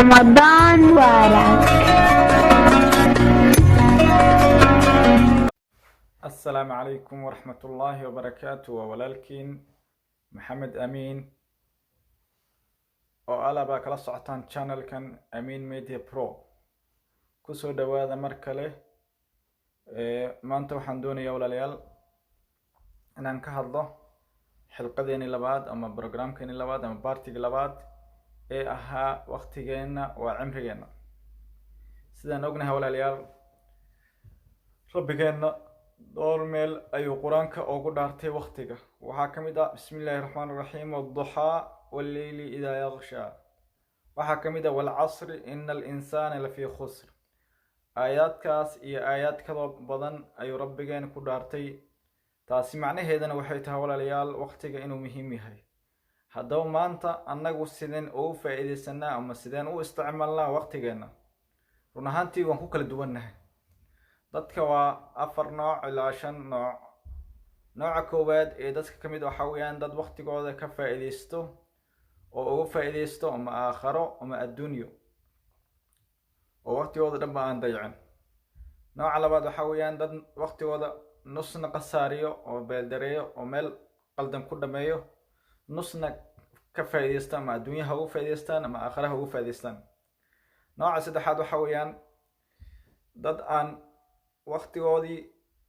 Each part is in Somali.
رمضان مبارك. Asalaamu calaykum waraxmat ullaahi wabarakaatu. Waa walaalkiin Maxamed Amiin oo alabaa kala socotaan channelkan Amiin Media Pro. Kusoo dhawaada mar kale. Maanta waxaan doonayaa, walaalayaal, inaan ka hadlo xilqadeeni labaad ama programkeeni labaad ama part-igii labaad ee ahaa "Waqtigeenna waa cimrigeenna". Sidaan ognahay, walaalayaal, Rabbigeenna dhowr meel ayuu Qur-aanka ugu dhaartay waqtiga. Waxaa ka mid ah: "بسم الله الرحمن الرحيم والضحى والليل إذا يغشى". Waxaa ka mid ah: "والعصر إن الإنسان لفي خسر". Aayaadkaas iyo aayaad kaloo badan ayuu Rabbigeen ku dhaartay. Taasi macnaheedana waxay tahay, walaalayaal, waqtiga inuu muhiim yahay. Haddaba maanta annagu sideen ugu faa'iidaysanaa ama sideen u isticmaalnaa waqtigeenna? Run ahaantii waan ku kala duwannahay. Dadka waa afar nooc ilaa shan nooc. Nooca koowaad ee dadka ka mid waxaa weeyaan dad waqtigooda ka faa'iidaysto oo uga faa'iidaysto ama aakharo ama adduunyo, oo waqtigooda dhanba aan dayacin. Nooca labaad waxaa weeyaan dad waqtigooda nusna khasaariyo oo beeldareeyo oo meel qaldan ku dhameeyo, nusna ka faa'iidaysto, ama adduunyaha uga faa'iidaystaan ama aakharaha uga faa'iidaystaan. Nooca saddexaad waxaa weeyaan dad aan waqtigoodii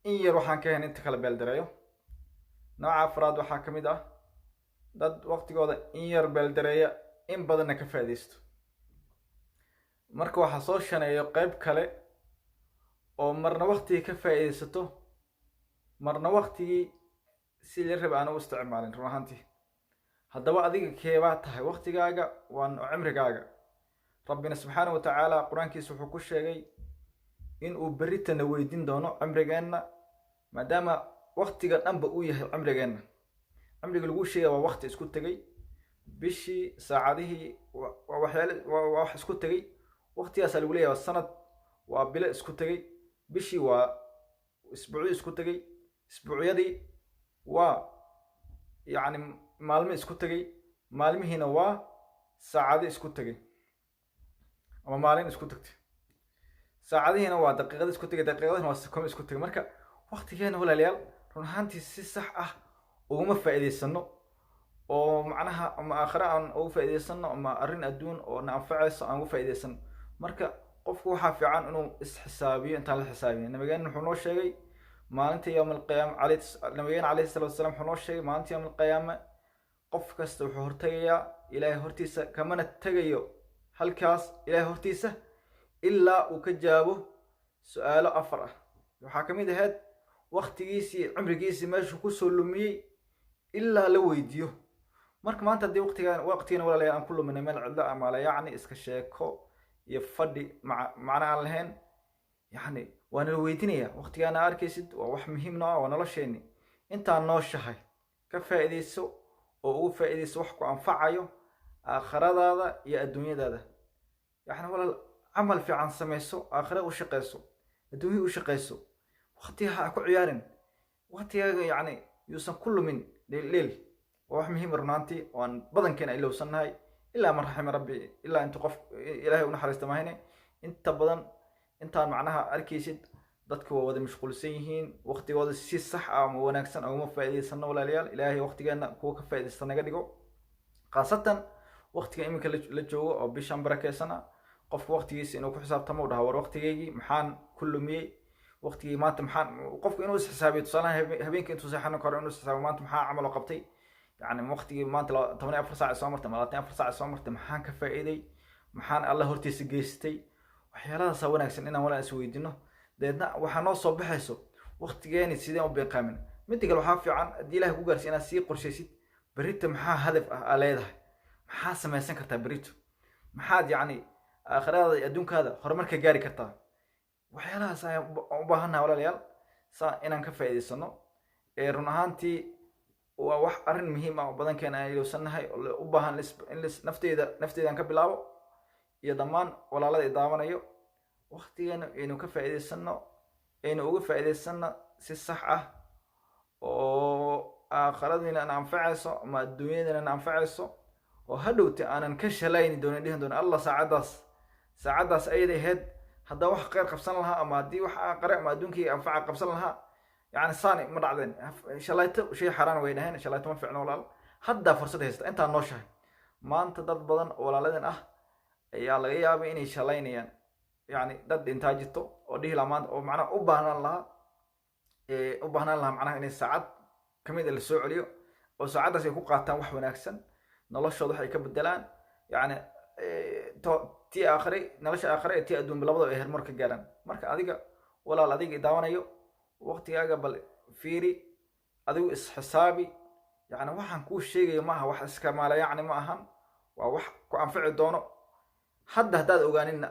in yar waxaan ka hayn inta kala beeldareeyo. Nooca afraad waxaa ka mid ah dad waqtigooda in yar beeldareeya, in badanna ka faa'iidaysto. Marka waxaa soo shaneeyo qeyb kale oo marna waqtigii ka faa'iidaysato, marna waqtigii si la raba aan u isticmaalin run ahaantii. Haddaba adiga keebaa tahay? Waqtigaaga waa cimrigaaga. Rabbina subxaana wa tacaala Qur-aankiisa wuxuu ku sheegay in uu berritana weydiin doono cimrigeenna, maadaama waktiga dhanba uu yahay cimrigeenna. Cimriga lagu sheegaya waa wakti isku tegay, bishii, saacadihii, waa waxyaale, waa wax isku tegay. Waktigaasaa lagu leeyahay waa sanad, waa bilo isku tegay, bishii waa isbuucyo isku tegay, isbuucyadii waa yacni maalmo isku tegay, maalmihiina waa saacado isku tegay ama maalin isku tagtay, saacadihiina waa daqiiqada isku tegay, daqiiqadihina waa sekomo isku tegay. Marka waktigeena, walaalayaal, run ahaantii si sax ah uguma faa'iidaysano, oo macnaha ama aakhire aan ugu faa'iidaysano ama arrin adduun oo na anfacayso aan ugu faa'iidaysano. Marka qofku waxaa fiican inuu isxisaabiyo intaan la xisaabiyo. Nabigeena wuxuu noo sheegay maalinta yowm alqiyaama, nabigeena calayhi salaatu wasalaam wuxuu noo sheegay maalinta yowm alqiyaama qof kasta wuxuu hortegayaa Ilaahay hortiisa, kamana tegayo halkaas Ilaahay hortiisa ilaa uu ka jawaabo su-aalo afar ah. Waxaa ka mid ahayd waktigiisii, cimrigiisii meeshuu kusoo lumiyey ilaa la weydiiyo. Marka maanta haddii waqtigaan, waqtigana, walaalayaal, aan ku luminay meel cidlo ama la yacni iska sheeko iyo fadhi macna aan lahayn, yacni waana la weydiinaya. Waqtigaana arkaysid waa wax muhiim ah, waa nolosheeni. Intaan nooshahay ka faa'iidayso oo ugu faa'iidayso wax ku anfacayo aakhiradaada iyo adduunyadaada. Yacni walaal, camal fiican samayso, aakhira u shaqayso, adduunya u shaqayso. Waqtiga ha ku ciyaarin, waqtigaaga yacni yuusan ku lumin dheel dheel. Waa wax muhiim runaantii oo aan badankeena ilowsannahay, إلا من رحم ربي, ilaa intu qof Ilaahay u naxariista mahayne. Inta badan intaan macnaha arkaysid dadka waa wada mashquulsan yihiin, waqtigooda si sax ah ama wanaagsan uguma faa'iidaysano. Walaalayaal, Ilaahay waqtigeena kuwa ka faa'iidaysta naga dhigo, khaasatan waqtiga iminka la joogo oo bishan barakeysana. Qofku waqtigiisa inuu ku xisaabtamo, u dhaha: "War, waqtigeygii maxaan ku lumiyey? Waqtigii maanta maxaan?" Qofku inuu isxisaabiyo, tusaalahan habeenkii intuu seexan karo inuu isxisaabiyo: "Maanta maxaa camal oo qabtay? Yani waqtigii maanta 14 saac soo martay ama 24 saac soo martay, maxaan ka faa'iiday? Maxaan Alla hortiisa geystay?" Waxyaalahaasaa wanaagsan inaan walaa isweydiino. Dabeedna waxaa noo soo baxayso waqtigeeni sideen u beeqaamin. Midda kale, waxaa fiican haddii Ilahay ku gaarsiy inaad sii qorshaysid berrito maxaa hadaf ah aa leedahay, maxaa samaysan kartaa berrito, maxaad yacni aakhiradaada iyo adduunkaada horumar ka gaari kartaa. Waxyaalahaas ayaan u baahannahay, walaalayaal, saa inaan ka faa'iidaysano. Ee run ahaantii waa wax arrin muhiim ah oo badankeena aan ilowsannahay oo u baahan in nafteedaan ka bilaabo iyo dhammaan walaalada i daawanayo. Waqtigeena aynu ka faa'iidaysano, aynu uga faa'iidaysano si sax ah oo aakhiradiina na anfacayso ama adduunyadiina na anfacayso. Oo hadhowta aanan ka shalayni doonin, dhihin doonin, "Allah, saacaddaas ayada ahayd haddaan wax kheyr qabsan lahaa ama haddii wax aan qare ama adduunkayga anfaca qabsan lahaa, yani saani ma dhacdeen." Shalayto shay xaraan way dhaheen. Shalayto ma fiicno, walaal. Haddaa fursad haysta intaan nooshahay. Maanta dad badan oo walaaladan ah ayaa laga yaabay inay shalaynayaan, yani dad dhintaa jirto oo dhihi lahaa maanta oo macnaha u baahnaan lahaa macnaha inay saacad kamid a la soo celiyo oo saacaddaas ay ku qaataan wax wanaagsan, noloshooda wax ay ka bedelaan, yani to tii aakhire, nolosha aakhire iyo tii adduunba, labadaba ay horumar ka gaaraan. Marka adiga, walaal, adiga daawanayo, waqtigaaga bal fiiri, adigu isxisaabi. Yani waxaan kuu sheegayo maaha wax iska maala, yacni ma ahan, waa wax ku anfici doono. Hadda haddaad ogaaninna,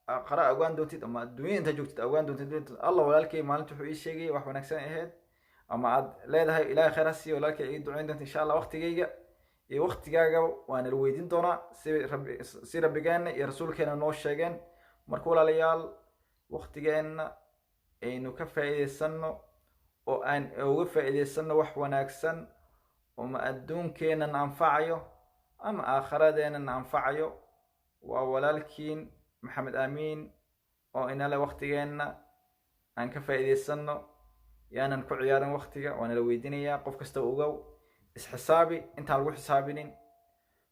aakhare ogaan doontid, ama adduunya intaad joogtid ogaan doontid, "Allah, walaalkay maalinta wuxuu ii sheegayay wax wanaagsan ahayd," ama aad leedahay, "Ilaahay khayr ha siiyo walaalkay, ii ducayn doonta." Insha Allah waqtigayga iyo waqtigaaga waa nala weydiin doonaa, si rabbi, si rabbigeena iyo rasuulkeena noo sheegeen. Marka walaalayaal, waqtigeenna aynu ka faa'iidaysanno oo aan uga faa'iidaysanno wax wanaagsan oo adduunkeennan anfacayo ama aakhiradeennan anfacayo. Waa walaalkiin Maxamed Aamiin oo inale waqtigeenna aan ka faa'iidaysanno, yaanan ku ciyaarin waqtiga. Waa nala weydiinayaa. Qof kasta ogow, isxisaabi intaan lagu xisaabinin.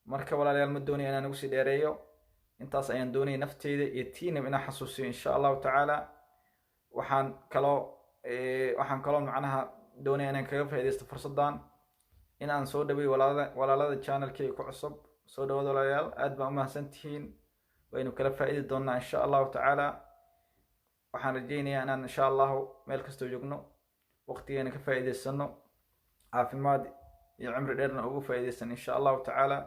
Marka walaalayaal, ma doonaya inaan ugu sii dheereeyo. Intaas ayaan doonaya nafteyda iyo tiinam inaan xasuusiyo, insha Allahu tacaala. Waxaan kaloo macnaha doonaya inaan kaga faa'iidaysto fursaddan in aan soo dhaweeyo walaalada channelkayga ku cusub. Soo dhawaada, walaalayaal, aad baan u mahadsantihiin. Waynu kala faa'idi doonaa, insha Allahu tacaala. Waxaan rajaynayaa inaan, insha Allahu, meel kastoo joogno waqtigeena ka faa'iidaysano, caafimaad iyo cimri dheerna ugu faa'iidaysan, insha Allahu tacaala.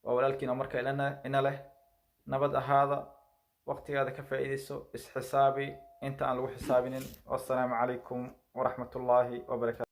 Waa walaalkiina marka ina leh nabad ahaada, waqtigaada ka faa'iidayso, isxisaabi inta aan lagu xisaabinin. Wassalaamu calaykum waraxmat ullaahi wabarakatu.